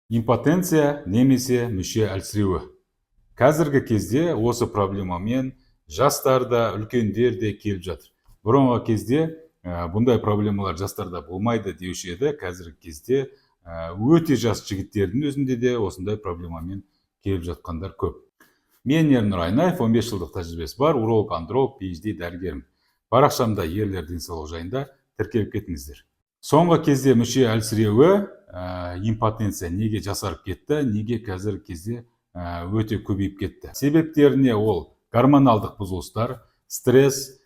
Импотенция немесе мүше әлсіреуі. Қазіргі кезде осы проблемамен жастар да, үлкендер де келіп жатыр. Бұрынғы кезде бұндай проблемалар жастарда болмайды деуші еді. Қазіргі кезде өте жас жігіттердің өзінде де осындай проблемамен келіп жатқандар көп. Мен, Ернұр Айнаев, 15 жылдық тәжірибесі бар уролог, андролог, PhD дәрігермін. Парақшамда ерлер денсаулығы жайында, тіркеліп кетіңіздер. Соңғы кезде мүше әлсіреуі, импотенция неге жасарып кетті, неге қазіргі кезде өте көбейіп кетті? Себептеріне ол гормоналдық бұзылыстар, стресс,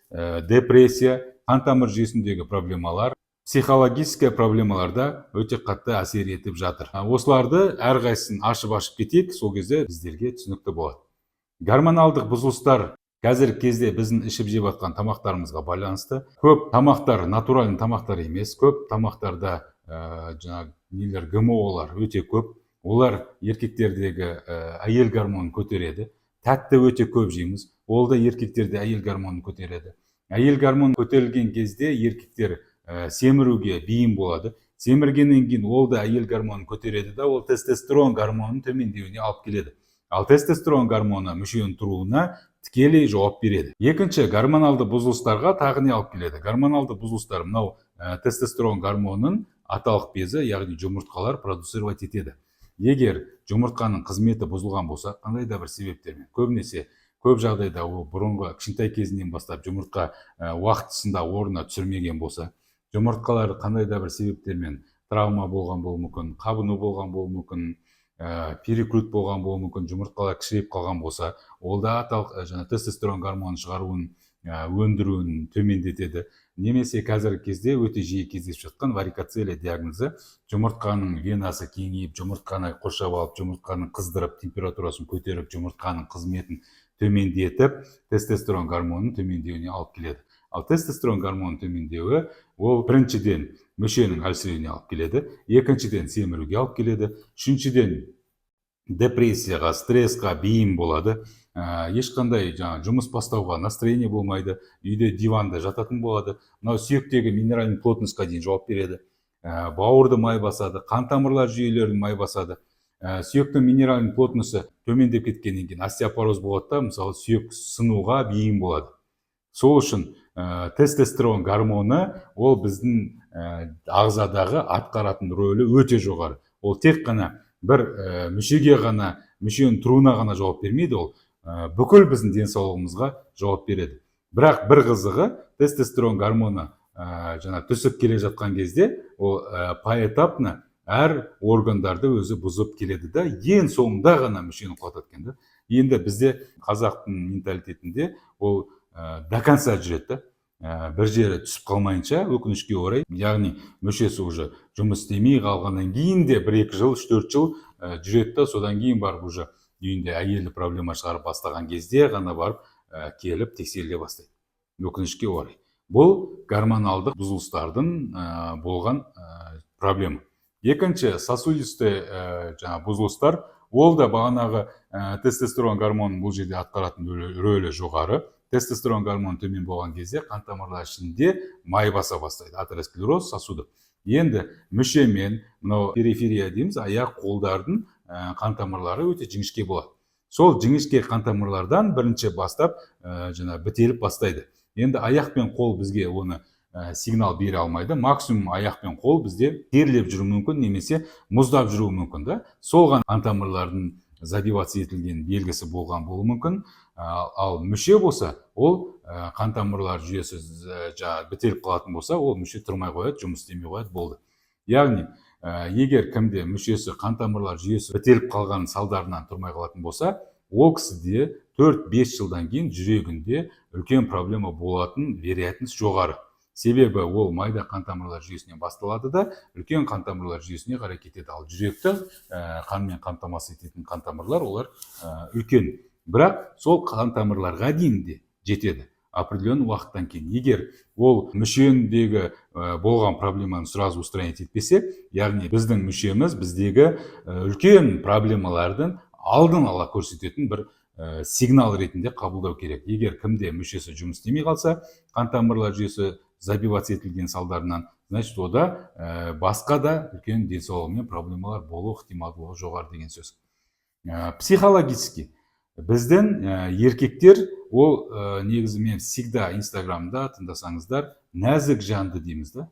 депрессия, қан тамыр жүйесіндегі проблемалар, психологический проблемалар да өте қатты әсер етіп жатыр. Осыларды әрқайсысын ашып ашып кетейік, сол кезде біздерге түсінікті болады. Гормоналдық бұзылыстар: қазіргі кезде біздің ішіп жеп жатқан тамақтарымызға байланысты. Көп тамақтар натуральный тамақтар емес, көп тамақтарда жаңағы нелер, ГМОлар өте көп. Олар еркектердегі әйел гормонын көтереді. Тәтті өте көп жейміз, ол да еркектерде әйел гормонын көтереді. Әйел гормоны көтерілген кезде еркектер семіруге бейім болады. Семіргеннен кейін ол да әйел гормонын көтереді да, ол тестостерон гормонының төмендеуіне алып келеді. Ал тестостерон гормоны мүшенің тұруына тікелей жауап береді. Екінші, гормоналды бұзылыстарға тағы не алып келеді? Гормоналды бұзылыстар: мынау тестостерон гормонын аталық безі, яғни жұмыртқалар продуцировать етеді. Егер жұмыртқаның қызметі бұзылған болса қандай да бір себептермен, көбінесе, көп жағдайда ол бұрынғы кішкентай кезінен бастап жұмыртқа уақытысында орнына түсірмеген болса, жұмыртқалар қандай да бір себептермен травма болған болуы мүмкін, қабыну болған болуы мүмкін, перекрут болған болуы мүмкін, жұмыртқалар кішірейіп қалған болса, ол да аталық жаңа тестостерон гормонын шығаруын, өндіруін төмендетеді. Немесе қазіргі кезде өте жиі кездесіп жатқан варикоцелия диагнозы: жұмыртқаның венасы кеңейіп, жұмыртқаны қоршап алып, жұмыртқаны қыздырып, температурасын көтеріп, жұмыртқаның қызметін төмендетіп, тестостерон гормонының төмендеуіне алып келеді. Ал тестостерон гормонының төмендеуі ол біріншіден, мүшенің әлсіреуіне алып келеді, екіншіден, семіруге алып келеді, үшіншіден, депрессияға, стрессқа бейім болады. Ешқандай жаңа жұмыс бастауға настроение болмайды, үйде диванда жататын болады. Мынау сүйектегі минеральный плотность қа дейін жауап береді. Бауырды май басады, қан тамырлар жүйелерін май басады. Сүйектің минеральный плотность ы төмендеп кеткеннен кейін остеопороз болады да, мысалы, сүйек сынуға бейім болады. Сол үшін тестостерон гормоны ол біздің ағзадағы атқаратын рөлі өте жоғары. Ол тек қана бір мүшеге ғана, мүшенің тұруына ғана жауап бермейді, ол бүкіл біздің денсаулығымызға жауап береді. Бірақ бір қызығы, тестостерон гормоны жаңа түсіп келе жатқан кезде ол поэтапно әр органдарды өзі бұзып келеді да, ең соңында ғана мүшені құлатады екен да. Енді бізде, қазақтың менталитетінде, ол до конца жүреді да, бір жері түсіп қалмайынша, өкінішке орай. Яғни мүшесі уже жұмыс істемей қалғаннан кейін де 1-2 жыл, 3-4 жыл жүреді да, содан кейін барып, уже үйінде әйелі проблема шығарып бастаған кезде ғана барып келіп тексеріле бастайды, өкінішке орай. Бұл гормоналдық бұзылыстардың болған проблема. Екінші, сосудистый жаңа бұзылыстар. Ол да бағанағы тестостерон гормонының бұл жерде атқаратын рөлі жоғары. Тестостерон гормоны төмен болған кезде қан тамырлар ішінде май баса бастайды, атеросклероз сосуды. Енді мүше мен мынау периферия дейміз, аяқ қолдардың қан тамырлары өте жіңішке болады. Сол жіңішке қан тамырлардан бірінші бастап жаңа бітеліп бастайды. Енді аяқ пен қол бізге оны сигнал бере алмайды. Максимум аяқ пен қол бізде терлеп жүруі мүмкін немесе мұздап жүруі мүмкін да. Сол ғана қан тамырлардың забиваться етілген белгісі болған болуы мүмкін. Ал мүше болса, ол қан тамырлар жүйесі жаңағы бітеліп қалатын болса, ол мүше тұрмай қояды, жұмыс істемей қояды, болды. Яғни егер кімде мүшесі, қан тамырлар жүйесі бітеліп қалған салдарынан тұрмай қалатын болса, ол кісіде 4-5 жылдан кейін жүрегінде үлкен проблема болатын вероятность жоғары. Себебі ол майда қан тамырлар жүйесінен басталады да, үлкен қан тамырлар жүйесіне қарай кетеді. Ал жүректі қанмен қамтамасыз ететін қан тамырлар, олар үлкен, бірақ сол қан тамырларға дейін де жетеді определенный уақыттан кейін. Егер ол мүшендегі болған проблеманы сразу устранить етпесе, яғни біздің мүшеміз біздегі үлкен проблемалардың алдын ала көрсететін бір сигнал ретінде қабылдау керек. Егер кімде мүшесі жұмыс істемей қалса, қан тамырлар жүйесі забиваться етілген салдарынан, значит, ол кісіде үлкен проблема болатын вероятность жоғары. Значит, онда басқа да үлкен денсаулығымен проблемалар болу ықтималдылығы жоғары деген сөз. Психологически біздің еркектер ол негізі мен всегда Инстаграмда тыңдасаңыздар, нәзік жанды дейміз да.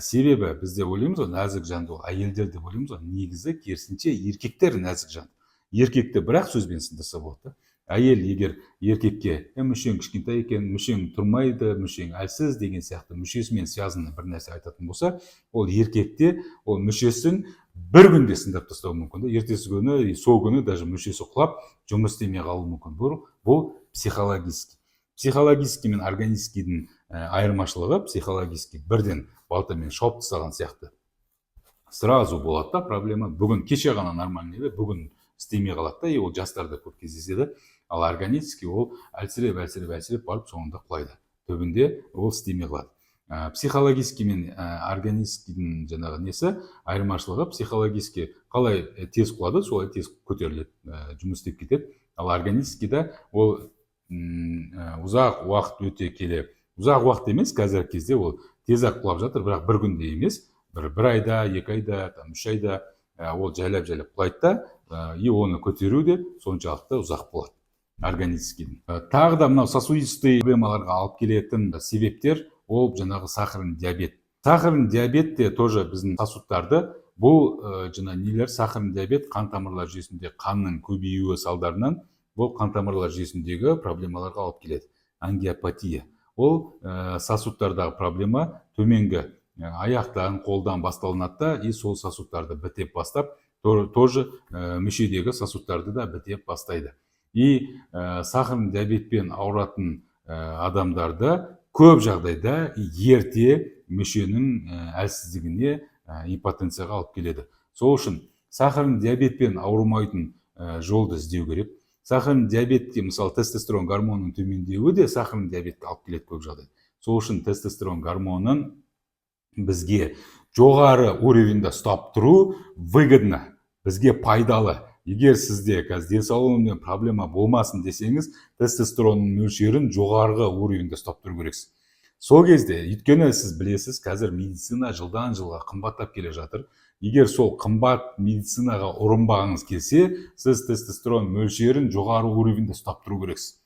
Себебі бізде ойлаймыз ғой, нәзік жанды ол әйелдер деп ойлаймыз ғой. Негізі керісінше, еркектер нәзік жанды. Еркекті бір ақ сөзбен сындырса болады да. Әйел егер еркекке «Е, мүшең кішкентай екен, мүшең тұрмайды, мүшең әлсіз» деген сияқты мүшесімен связанный бір нәрсе айтатын болса, ол еркекте ол мүшесін бір күнде сындырып тастауы мүмкін да. Ертесі күні и сол күні даже мүшесі құлап, жұмыс істемей қалуы мүмкін. Бұл психологический. Психологический мен органическийдің айырмашылығы: психологический бірден балтамен шауып тастаған сияқты сразу болады да проблема. Бүгін, кеше ғана нормальный еді, бүгін істемей қалады да, и ол жастарда көп кездеседі. Ал органический ол әлсіреп, әлсіреп, әлсіреп барып, соңында құлайды, түбінде ол істемей қалады. Психологический мен органическийдің жаңағы несі, айырмашылығы: психологический қалай тез құлады, солай тез көтеріледі, жұмыс істеп кетеді. Ал органическийда ол ұзақ уақыт өте келе, ұзақ уақыт емес, қазіргі кезде ол тез ақ құлап жатыр, бірақ бір күнде емес, бір айда, 2 айда, там, 3 айда ол жайлап жайлап құлайды да, и оны көтеру де соншалықты ұзақ болады органическийдің. Тағы да мынау сосудистый проблемаларға алып келетін себептер ол жаңағы сахарный диабет. Сахарный диабет те тоже біздің сосудтарды, бұл жаңа нелер, сахарный диабет қан тамырлар жүйесінде қанның көбеюі салдарынан бұл қан тамырлар жүйесіндегі проблемаларға алып келеді. Ангиопатия ол сосудтардағы проблема, төменгі аяқтан, қолдан басталынады да, и сол сосудтарды бітеп бастап, тоже мүшедегі сосудтарды да бітеп бастайды. И сахарный диабетпен ауыратын адамдарда көп жағдайда ерте мүшенің әлсіздігіне, импотенцияға алып келеді. Сол үшін сахарный диабетпен ауырмайтын жолды іздеу керек. Сахарный диабетке, мысалы, тестостерон гормонының төмендеуі де сахарный диабетке алып келеді көп жағдайда. Сол үшін тестостерон гормонын бізге жоғары уровеньде ұстап тұру выгодно, бізге пайдалы. Егер сізде қазір денсаулығымен проблема болмасын десеңіз, тестостеронның мөлшерін жоғарғы уровеньде ұстап тұру керексіз сол кезде. Өйткені сіз білесіз, қазір медицина жылдан жылға қымбаттап келе жатыр. Егер сол қымбат медицинаға ұрынбағыңыз келсе, сіз тестостерон мөлшерін жоғары уровеньде ұстап тұру керексіз.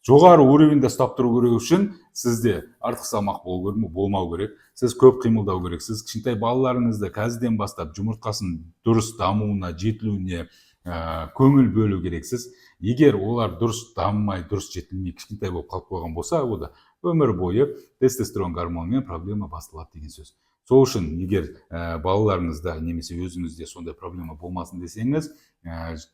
Жоғары уровеньде ұстап тұру керек үшін сізде артық салмақ болу керек, болмау керек, сіз көп қимылдау керексіз, кішкентай балаларыңызды қазірден бастап жұмыртқасын дұрыс дамуына, жетілуіне көңіл бөлу керексіз. Егер олар дұрыс дамымай, дұрыс жетілмей, кішкентай болып қалып қойған болса, онда өмір бойы тестостерон гормонымен проблема басталады деген сөз. Сол үшін егер балаларыңызда немесе өзіңізде сондай проблема болмасын десеңіз,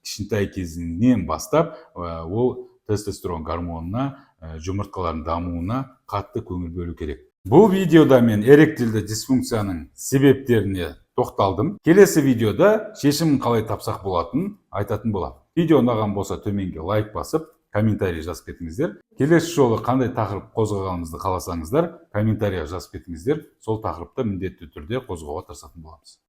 кішкентай кезінен бастап ол тестостерон гормонына, жұмыртқалардың дамуына қатты көңіл бөлу керек. Бұл видеода мен эректильді дисфункцияның себептеріне тоқталдым. Келесі видеода шешімін қалай тапсақ болатынын айтатын боламын. Видео ұнаған болса, төменге лайк басып, комментарий жазып кетіңіздер. Келесі жолы қандай тақырып қозғағанымызды қаласаңыздар, комментарийға жазып кетіңіздер. Сол тақырыпты міндетті түрде қозғауға тырысатын боламыз.